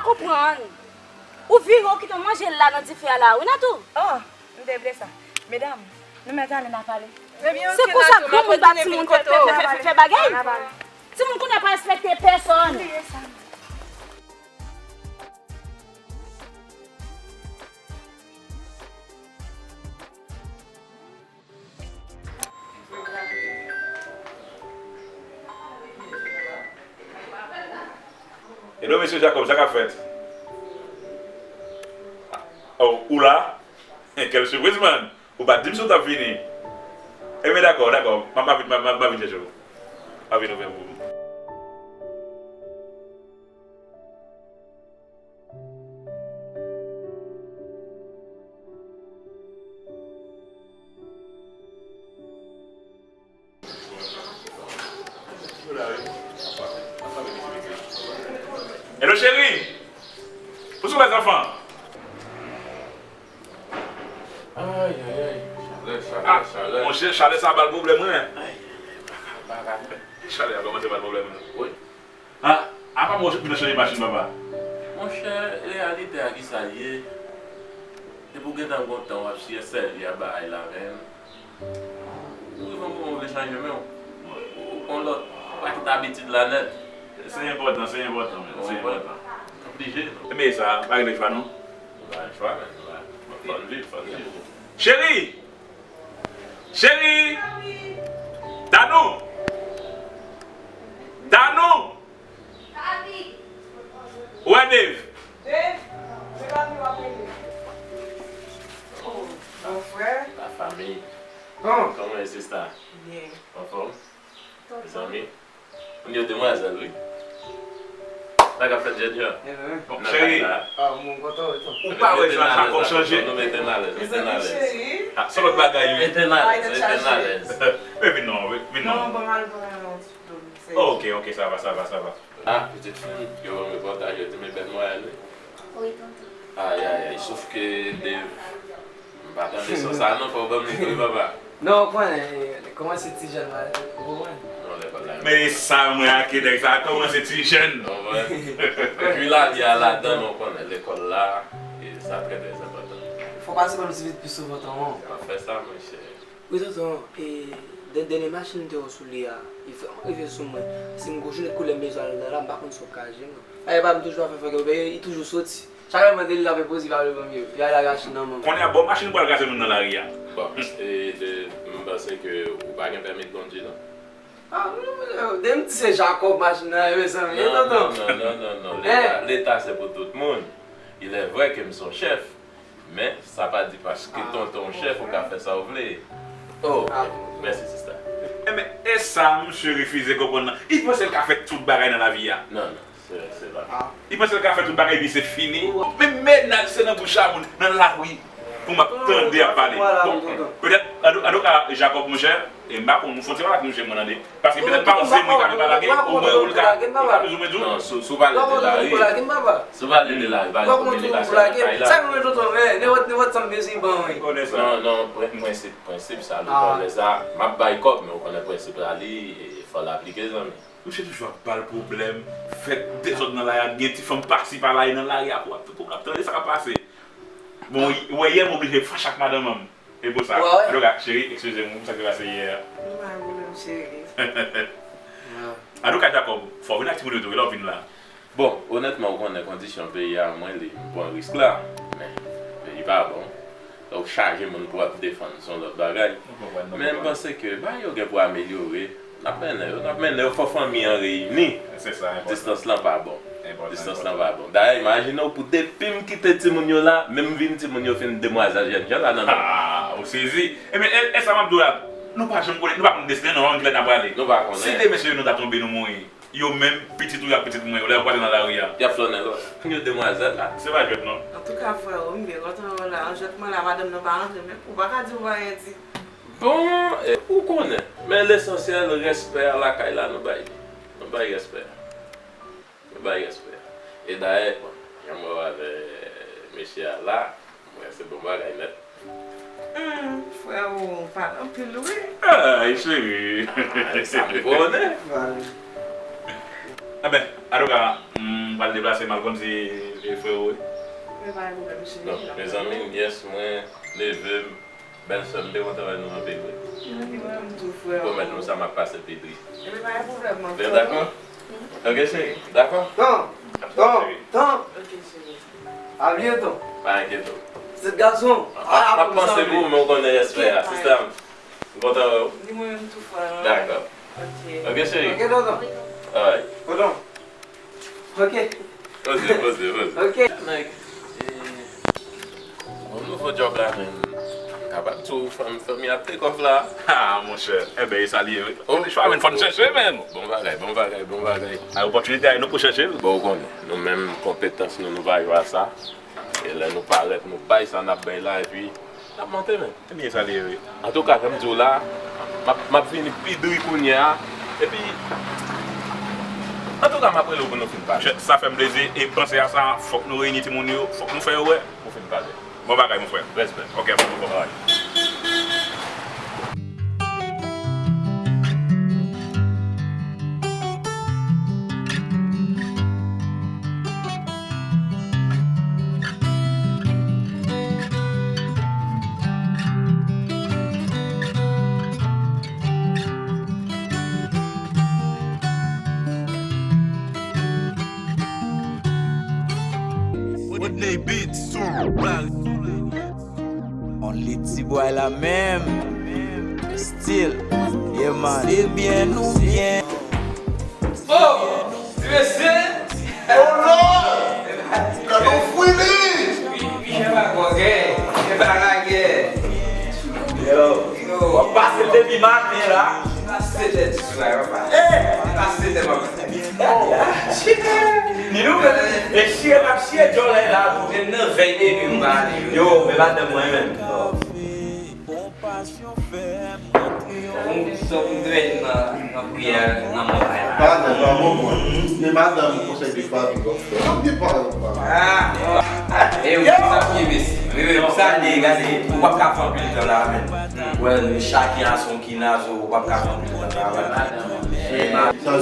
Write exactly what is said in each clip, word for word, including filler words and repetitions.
Konprann. Ou vire, ou kite w manje la nan dife a la, wi, Natou. Oh, m te bliye sa. Medam, nou mèt ale, n a pale. Se konsa granmoun ba timoun fè, fè, fè, fè, fè bagay. Timoun kounye a pa respekte pèsonn. Hello, mesye Jacob, sa k ap fèt? Oh, ou la? Quelle surprise, man! Ou pa t di m si w t ap vini. Ebyen, dakò, dakò. M a, m a vin, m a, m a, m a vin chèche w. M a vin ouvè pou ou. Hello, cheri! Où sont les enfants? Ay, ay, ay. Chalè, chalè, ah, chalè. Monchè, chalè sa ba l pwoblèm, wi. Ay, ay, ay, baka, baka. Chalè a kòmanse ba l pwoblèm, wi. Ah, apa m wè w vin chanje machin, papa? Monchè, reyalite a ki sa l ye? Depi w gentan gon tan w ap siye sèvi a bagay la menm. Ou rive yon moman w vle chanje men w. Ou pran lòt. Ou pa kite abitid la nèt. Se enpòtan, se enpòtan, men. Se enpòtan. Oblije. Men sa, pa gen chwa non. Nou pa gen chwa, men nou pa. Fò n viv, fò n viv. Cheri! Cheri! Tanou! Tanou! Papi! Ou wè Dave? Dave? Se papi w ap rele. Oh, mon frè. La famille. Bon. Kòman e sista? Byen. Anfòm? Mezanmi. Moun yo demwazèl, wi. Sa k ap fèt, jènjan? Bon, cheri. Ah, mwen kontan wè tou. Ou pa wè jan Jacob chanje? Nou mete n alèz, mete n alèz. Ah, se lòt bagay, wi. Mete n alèz, mete n alèz. Men vin non, vin non. Non, ban m al pran yon ti dlo. Ok, ok, sa va, sa va, sa va. Ah, pitit fi m, yo ban m repòtaj, yo di m e bèl mwayèn, wi. Wi, tonton. Ay, ay, ay, sof ke de M pa tande son sa non, fò w ban m li tou wi papa. Non, ou konnen, kòmanse ti jèn la, ou konprann? Non, lèkòl la. Men sa mwen ak nèg sa kòmanse ti jèn. Ou konprann? Epi lavi a ladan, ou konnen, lèkòl la, e sa trè, trè enpòtan. Fò w pase ban m ti vit plis souvan tonton. M ap fè sa, monchè. Wi, tonton, e, dè-, dènye machin m te wè w sou li a, li fè yon efè sou mwen. Si m gwo jounen koulè m bezwen al la, m pa konn si w ka jwenn mwen. Bagay pa m toujou ap fè fòkè, li toujou soti. Chak lè m mande l, l ap enpoze, li pa vle ban m yo. Li al ak machin nan men m. Kounye a, bon machin pral kraze moun nan lari a. Bon, e, de, m panse ke ou pa gen pèmi kondwi, non? Ah, non, non, depi m di se Jacob machin nan, e mezanmi, e tonton. Non, non, non, non, non. Leta, leta se pou tout moun. Il est vrai que m son chèf, men sa pa di paske tonton w chèf, ou ka fè sa w vle. Oh, mèsi, sista. Enben, e sa, misye refize konprann nan. Li panse l ka fè tout bagay nan lavi a. Non, non. Se, se pa. Li panse l ka fè tout bagay epi se fini. Men mennaj se nan bouch a moun, nan lari, pou m ap tande y ap pale. Bon, petèt, antouka, Jacob, monchè, e m pa konn, nou fon ti pale ak misye mwen tande. Paske petèt m pa konn si se mwen ki ka pale ak li, omwen ou l ka, li ka bezwen mwen di w. Non, si, si w pale de lari, si w pale de lari, pa gen kominikasyon nan kay la. Sa mwen tonton, men, nenpòt, nenpòt sa m bezwen ban mwen. Non, non, prensip, prensip sa, nou konnen sa. M ap bay kòb, men ou konnen prensip la, li, fò l aplike, zanmi. Misye toujou ap ba l pwoblèm, fè dezòd nan lari a, gen ti fanm pasi pala e nan lari a pou ap, pou ap tande sa k ap pase. Bon, wè yè m oblije fache ak madanm an. E pou sa. Antouka, cheri, eskize m pou sa k te pase yè a. Nou pa gen pwoblèm, cheri. Antouka, Jacob, fò w vin ak timoun yo tou, wi, lè w vin la. Bon, onètman, ou konnen kondisyon peyi a, mwen li, m pran risk la. Men, peyi pa bon. Lè w chaje moun pou ap defann, se yon lòt bagay. Men m panse ke bagay yo gen pou amelyore. N ap mennen yo, n ap mennen yo, fò fanmi an reyini. Distans lan pa bon. Distans lan pa bon. Dayè, imajine w pou depi m kite timoun yo la, menm vin timoun yo fin demwazèl jènjan la nan men m. Ah, ou sezi. Ebyen, e, e sa m ap di w la, nou pa janm konnen, nou pa konn desten nou, ann kilè n ap prale. Nou pa konnen. Si demen se nou ta tonbe, nou mouri. Yo menm, pitit ou yo ak pitit mwen yo, lè yo kwaze nan lari a. Y ap flannen lòt. Yo demwazèl la. Se pa jwèt non. Antouka, frè, ou m byen kontan wè w la. An jwèt mwen la, madanm nan pa rantre, men ou pa ka di m anyen di. Bon, e, ou konnen. Men lesansyèl, respè a lakay la, nou bay li. Nou bay respè a. Nou bay respè a. E dayè, bon, jan mwen wè avè mesye a la, mwen se bon bagay nèt. Hmm, frè ou pale anpil wi. Ay, cheri. Ay, sa m konnen. Enben, antouka, hmm, M pral deplase m al konn si e frè w ye. Men pa gen pwoblèm, cheri. Bon, mezanmi, nyès mwen, neve m, bèlsè m, m te kontan wè nou anpil wi. Mwen menm tou, frè. Pwomèt nou sa m ap pase pi dri. Ebyen pa gen pwoblèm, man. Ou dakò? Ok, cheri. Dakò? Tan! Tan! Tan! Ok, cheri. A byento. Pa enkyete w. Pitit gason. M ap panse pou ou, men w konnen respè a, sista m. M kontan wè w. Ni mwen menm tou, frè. Dakò. Ok. Ok, cheri. Ok, tonton. Alright. Tonton. Ok. Poze, poze, poze. Ok. Nèg, e, bon, nouvo djòb la, men. Kapab tou, fanm, fanmi ap take off la. Ha, monchè. Enben, e sa li ye, wi. Oh, chwa, men, fò n chèche, men. Bon bagay, bon bagay, bon bagay. Ay, opòtinite a, nou pou chèche, wi. Bon, ou konnen. Nou menm, konpetans nou, nou pa yo a sa. E lè nou parèt, nou bay sa n ap bay la, epi n ap monte, men. Ebyen, sa li ye, wi. Antouka, jan m di w la, m ap, m ap vini pi dri kounye a. Epi, antouka, m ap rele w pou nou fin pale. Sa fè m plezi, e panse a sa, fòk nou reyini timoun yo, fòk nou fè yo wè, pou fin pale. Bon bagay, mon frè. Respè. Ok, bon, bon, bon. Rodney Beats. Only ti bway la menm. Still. Yeah, man. Se byen nou byen. Oh! Ti mesye! Oh Lord! Gade yon fwi li! Pi, pi jan pa gògè, pi jan pa lagè. Yo, yo, w ap pase depi maten la. Pase tèt sou la, papa. Eh! Pase tèt, papa. Ni nou menm, e chire n ap chire djòlè la tou. Menm nan vèy depi m pa ale. Yo, men madanm mwen menm. Fòk m, fòk m dwe nan, nan priyè nan montay la. Madanm, nan montay. Men madanm konsèy de fanmi, bon. Fanmi de paran, paran. Ah, e yo sa byen mesi. Wi, wi, sa de, gade, ou p ap ka fè anpil tan la, men. Wè, chak gason ki nazo, ou p ap ka fè anpil tan la, wè.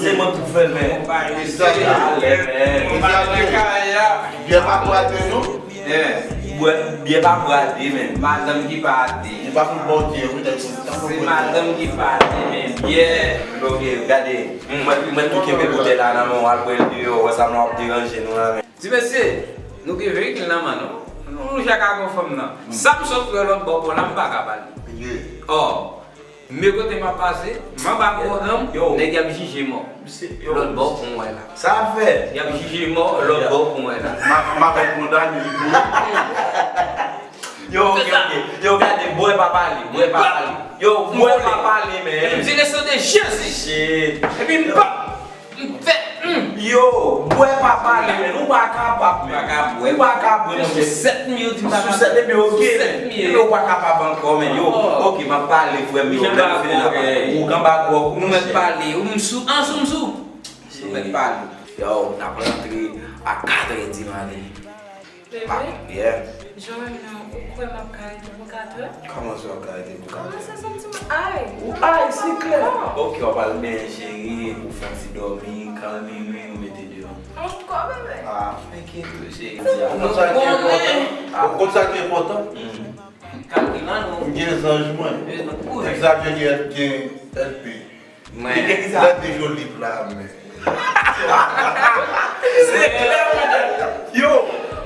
Se mwen pou fè l, men. Alè, men. Byen pa pou ate, non? Eh, bwè, byè pa pou ate, men. Madanm ki pa ate. Li pa pou Bondye, wi, tèt mwen. Se madanm ki pa ate, men byè. Ok, gade. Mwen, mwen tou kenbe boutèy la nan men w, al bwè l deyò, wè sa m nan w ap deranje nou la, men. Ti mesye, nou gen veyikil nan men nou. Nou, nou chak a gon fanm nan. Sa m sot wè lòt bò, bò la, m pa ka pale. Ò, men kote m ap pase, m anba gwo ranm, nèg y ap jije mò. Lòt bò, ou wè la. Sa fè? Y ap jije mò, lòt bò, ou wè la. M ap, m ap fè kondane li pou. Yo, ok, ok. Yo, gade, bwè pa pale, bwè pa pale. Yo, bwè pa pale, men. M di le sang de Jésus. Shit. Epi m pa, m fè, hmm. Yo, bwè pa pale, men. Ou pa kapab, men. Ou pa ka bwè. Ou pa ka bwè, monchè. Sou sèt mi, yo di m pa ka. Sou sèt mi, ok, men. Sou sèt mi. Epi ou pa kapab ankò, men. Yo, ok, m ap pale, frè m, yo. Lè m fini la, ou anba gwòg, ou mèt pale. Ou m sou, an sou, m sou. Ou mèt pale. Yo, n ap rantre a katrè di maten. Bebe, yeah. Jan w wè m nan, ou kwè m ap ka rete pou katrè? Kòman sa w ap ka rete pou katrè? Mwen se santi m ay. Ou ay, se klè. Ok, w ap al benyen cheri, ou fè yon ti dòmi, kanmenm, nou mete deyò. Ankò, bebe? Ah, enkyete w, cheri. Ou konn sa ki enpòtan? Ou konn sa ki enpòtan? Kalkil an nou. M gen zanj mwen. Xavier gen, gen L P. Mwen. Gade jolip la, men. Se klè, monchè. Yo,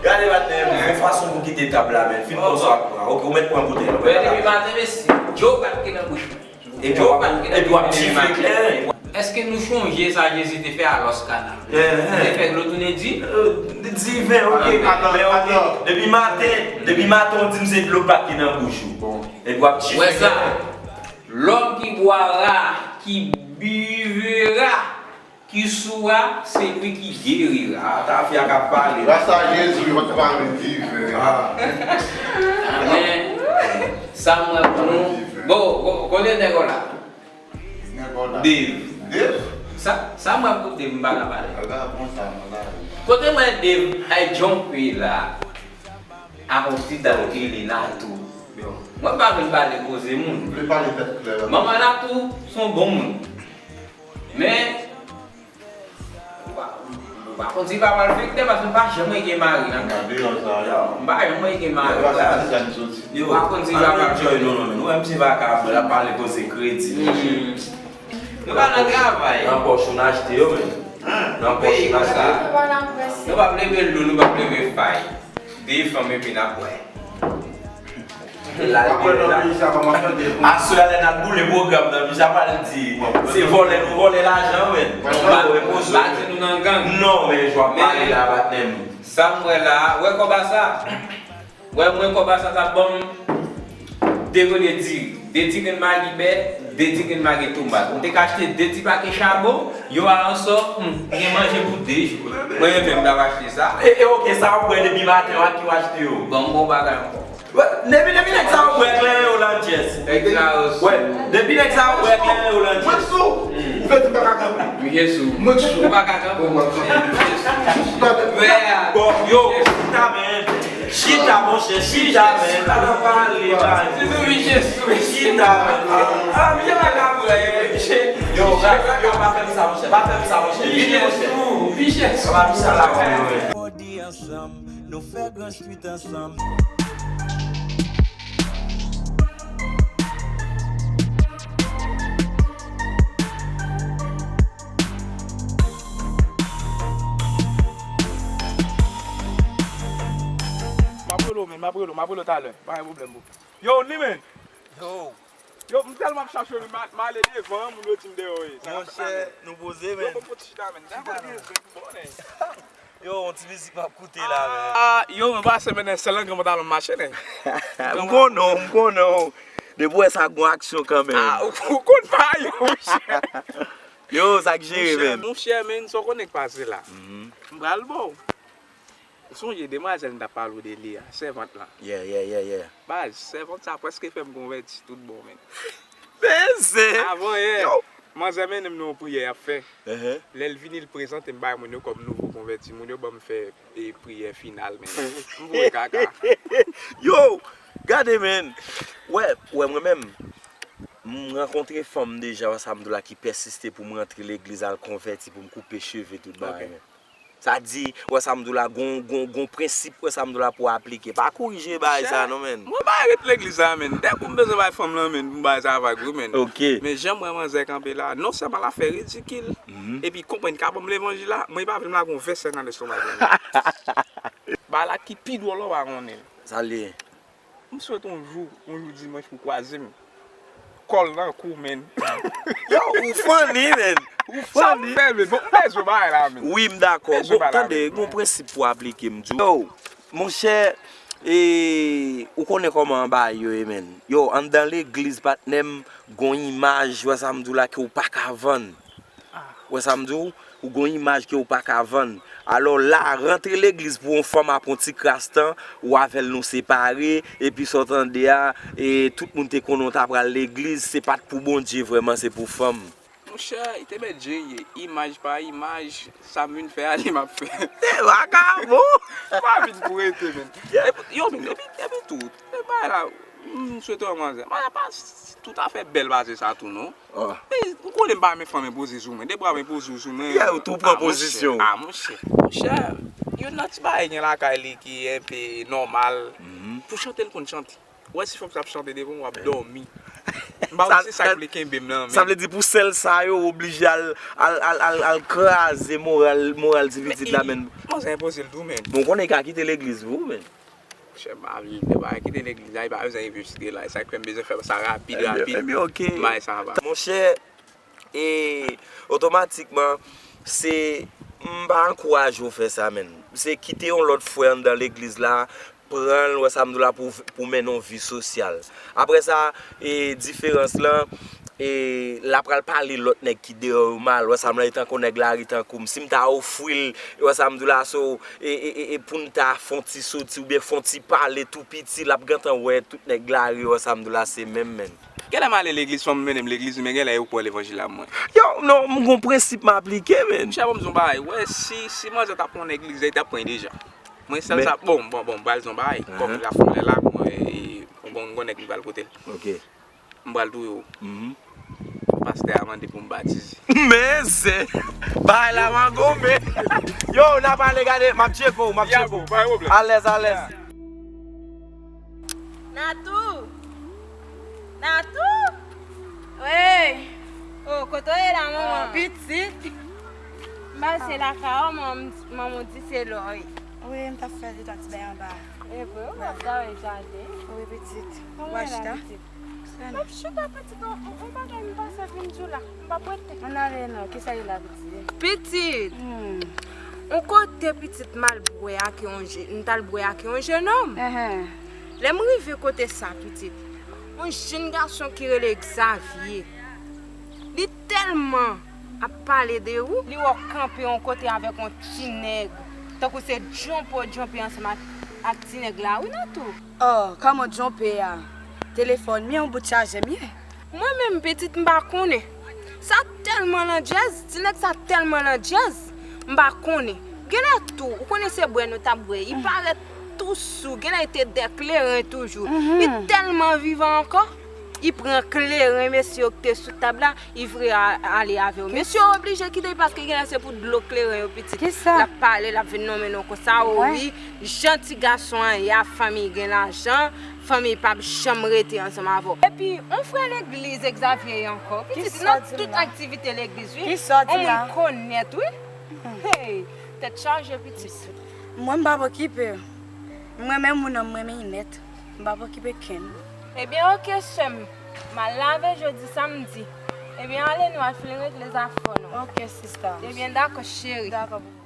gade maten, yon fason pou kite tab la, men. Fin pran swen ak mwen. Ok, ou mèt pran boutèy la. Mwen, depi maten, mesye, djòlè pa kite nan bouch mwen. Epi w ap, epi w ap chifle kleren. Èske nou chonje sa Jezi te fè a lòs Kana? Li te fè dlo tounen di? Diven, ok. Men ok. Depi maten, depi maten, w di m se dlo k pa t gen nan bouch ou. Epi w ap chifle kleren. L'homme qui boira, qui buvra, qui soura, c'est lui qui guérira. Ah, tafya k ap pale. Gras a Jezi, yo pa t pale diven. Ah. Men, sa m wè pou nou. Bon, ko-, kote nèg la? Nèg la. Dave. Dave? Sa, sa m wè pou Dave, m pa ka pale. Ala bon sa, m la. Kote m wè Dave, ay John P la. Ak yon ti dam ki rele Natou. Yo. Mwen pa vin pale koze moun. Vle pale tèt klè. Manman Natou se yon bon moun. Men, ou pa, M pa konn si l pa malfektè, paske m pa janm wè gen mari nan gang. Yo, m pa janm wè gen mari. M pa konn si l pa malfektè. Yo, ann enjoy nou non, men. Nou wè misye vakabon, l ap pale koze kredi. Nou pa nan travay. Nan pòch ou n achte yo, men. Nan pòch ou n achte yo. Nou p ap leve lou, nou p ap leve fay. De fanm epi n ap bwè. Aswè a lè n al boule pwogram nan, misye ap al di se vòlè nou vòlè lajan, men. Bati nou nan gang. Non, men jan w ap pale la, patnè m. Sa m wè la, wè kòb a sa. Wè mwen kòb a sa t ap ban m de grenn diri, de ti grenn magi bè, de ti grenn magi tomat. M te ka achte de ti pake chabon, yo a ansò, hmm, gen manje pou de jou. Mwen menm m t ap achte sa. E, e oke, sa w ap bwè depi maten an, ak ki w achte yo? Ban m bon bagay ankò. Wè, depi, depi nèg sa yo bwè kleren yo Landjès. Nèg sa yo sou. Wè, depi nèg sa yo bwè kleren yo Landjès. Mwen sou. Ou vle di m pa ka kanpe? Misye sou. Mwen sou. Ou pa ka kanpe? Bon, mwen kanpe. Bon, yo, chita, men. Chita, monchè, chita, men. Pa nan pale, bay. Misye sou. Chita, men. Ah, misye pa ka bwè. Yo, yo, pa fè m sa, monchè. Pa fè m sa, monchè. Vini, monchè. Misye sou. Misye sou. Pa fè m sa la, monchè. Ansanm, nou fè gran swit ansanm. M ap rele w, men, m ap rele w, m ap rele w talè. Pa gen pwoblèm, bro. Yo, ni men. Yo. Yo, m tèlman ap chache w, men, m ale devan, moun yo di m deyò ye. Monchè, nou poze, men. Yo, bon, bon, ti chita, men. Chita, men. Yo, yon ti mizik m ap koute la, men. Ah, yo, men pa se mennen sèl nan gran pantalon m mache, nen. M konnen w, m konnen w. Depi w wè sa, gon aksyon kanmenm. Ah, ou, ou konn pa yo, monchè. Yo, sa k jere, men. Monchè, men, sa w konnen k pase la. M pral ba w. Ou sonje demwazèl m t ap pale w de li a, sèvant lan. Yeah, yeah, yeah, yeah. Baz, sèvant sa prèske fè m konvèti tout bon, men. Beze! Avan yè, manzè mennen m nan yon priyè y ap fè. Lè l vini, l prezante m bay moun yo kòm nouvo konvèti. Moun yo ban m fè, e, priyè final, men m voye kaka. Yo! Gade, men! Wè, wè, mwen menm, m rankontre fanm deja, wè sa m di w la, ki pèsiste pou m rantre legliz, al konvèti, pou m koupe cheve, tout bagay, men. Sa di, wè sa m di w la, gon, gon, gon prensip, wè sa m di w la, pou w aplike. Pa kouri jere bagay sa, non, men. Mwen pa ret legliz la, men. Dèkou m bezwen bay fanm lan, men, pou m bay sa vag, wi, men. Ok. Men jan m wè manzè kanpe la, non sèlman l ap fè ridikil, epi konprann ka ban m levanjil la, mwen pa vle m lage yon vèsè nan lestomak mwen. Bagay la ki pi dwòl la, w pa konnen l. Sa l ye? M swete yon jou, yon jou dimanch pou kwaze m. Kòl nan kou, men. Yo, ou funny, men. Ou funny. Sa m fè, men. Bon, bezwen bagay la, men. Wi, m dakò. Bon, tande, gon prensip pou aplike, m di w. Yo, monchè, e, ou konnen kòman bagay yo ye, men. Yo, anndan legliz, patnè m, gon imaj, wè sa m di w la, ke w pa ka vann. Wè sa m di w? Ou gon imaj ke w pa ka vann. Alò la, rantre legliz pou yon fanm ap yon ti kras tan, ou avè l nou separe, epi sa w tande a, e, tout moun te konnen w ta pral legliz, se pa t pou Bondye vrèman, se pou fanm. Monchè, li te mèt Dye ye, imaj pa imaj, sa m vin fè a, li m ap fè. Se vakabon! Pa vin pou rete, men. Epi, yo, men, epi, epi tou, e bagay la, m swete yon manzè. Manzè pa toutafè bèl pase sa tou, non. Men ou konnen m pa renmen fanm enpoze sou mwen. Depi w ap enpoze w sou mwen. Yeah, ou tou pran pozisyon. Ah, monchè. Monchè, youn nan ti bagay gen lakay li ki enpe nòmal. Pou chante, l konn chante. Ou wè si fanm sa ap chante devan w, w ap dòmi. M pa wè si se sa k vle kenbe m nan, men. Sa vle di pou sèl sa yo oblije al, al, al, al, al kraze moral, moral ti pitit la, men. Manzè enpoze l tou, men. Bon, konnen l ka kite legliz vre, men. Monchè, m pa vle, m pa kite legliz la, li pa bezwen envestige la. E sa k fè m bezwen fè sa rapid, rapid. Ebyen, ebyen, ok. Bay sa va. Monchè, e, otomatikman, se, m pa ankouraje w fè sa, men. Se kite yon lòt frè anndan legliz la, pran l, wè sa m di w la, pou, pou mennen yon vi sosyal. Apre sa, e, diferans lan, e, l ap pral pale lòt nèg ki deyò yo mal, wè sa m di w la, e tankou nèg lari tankou m. Si m ta ofri l, wè sa m di w la, so, e, e, e, e pou n ta fè yon ti soti oubyen fè yon ti pale tou piti, l ap gentan wè tout nèg lari, wè sa m di w la, se menm, men. Genlè m ale legliz, fanm mennen m legliz, men genlè yo kwè levanjil la mwen. Yo, non, m gon prensip m aplike, men. Monchè, ban m di w yon bagay, wè, si, si manzè t ap pran w nan legliz la, li t ap pran w deja. Mwen, sèl sa, bon, bon, bon, m pral di w yon bagay, kòm la fè yon lè la, mwen, e, m gon, m gon nèg m pral kote l. Ok. M pral touye w. Mhm. Pastè a mande pou m batize. Men zen! Bagay la mangonmen! Yo, n ap ale gade, m ap tcheke w, m ap tcheke w. Alèz, alèz. Natou! Natou! Wey! Oh, kote w ye la, manman? Pitit! M pase lakay ou, manman di se lò w ye. Wi, m t ap fè de twa ti bagay anba. E vre, ou ap travay jaden? Wi, pitit. Kòman w ye la, pitit? M ap chita pitit, on, on bagay m pase vin di w la. M p ap rete. Ann ale non, kisa ye la, pitit? Pitit! Hmm. On kote pitit m al bwè ak yon je-, m t al bwè ak yon jenòm. Enhen. Lè m rive kote sa, pitit, on jenn gason ki rele Xavier. Li tèlman ap pale de ou, li wè w kanpe yon kote avèk yon ti nèg, tankou se djonpe w djonpe ansanm ak, ak ti nèg la, wi, Natou. Oh, kòman djonpe a? Telefòn m ye, yon bout chaje m ye. Mwen menm, pitit, m pa konnen. Sa tèlman landjèz, ti nèg sa tèlman landjèz, m pa konnen. Genlè tou, ou konnen se bwè nou t ap bwè. Li parèt tou sou, genlè li te dè kleren toujou. Li tèlman vivan ankò, li pran kleren mesye yo ki te sou tab la, li vre a-, ale avè yo. Mesye yo oblije kite l paske genlè se pou dlo kleren yo, pitit. L ap pale, l ap vin nonmen non konsa, o wi. Jan ti gason an ye a, fanmi gen lajan, fanmi p ap janm rete ansanm avè w. Epi, on frè legliz Xavier ye ankò. Pitit, nan tout aktivite legliz, wi. On moun konnèt, wi. Hey, tèt chaje, pitit. Mwen, m p ap okipe. M renmen moun nan, m renmen l nèt. M p ap okipe kenn. Ebyen, oke, sè m. M al lave jodi samdi. Ebyen, ale nou al fin regle zafè nou. Oke, sista. Ebyen, dakò, cheri. Dakò, boo.